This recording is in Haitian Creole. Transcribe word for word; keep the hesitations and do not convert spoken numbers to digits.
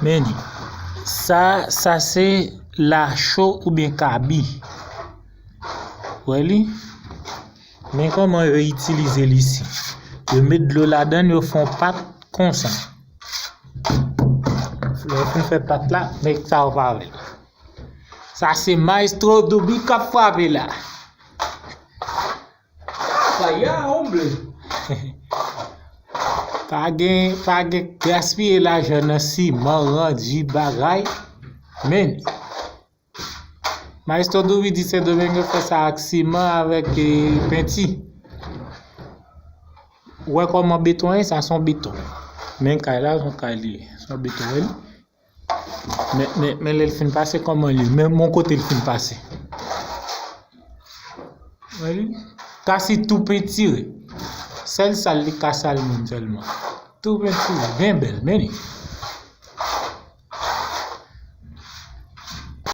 Men li. Sa, sa se lacho oubyen kabi. Wè li? Men kòman yo itilize li isi. Yo met dlo ladan l, yo fè yon pat konsa. Lè yo fin fè pat la, men sa yo pa wè l. Sa se Maestro Douby k ap frape la. Faya, hombre. Pa gen, pa gen gaspiye lajan nan siman, randi, bagay. Men, Maestro Douby di Sendomengo fè sa ak siman, avèk, eh, penti. Ou wè kòman beton ye? Sa se yon beton. Men kay la, se yon kay li ye. Se yon beton, wè li? Men, men, men lè l fin pase, kòman li ye? Men, men kote l fin pase. Wè li? Ka si tou pentire. Sèl sal li ka sal moun sèlman. Tou pentire. Byen bèl, men li.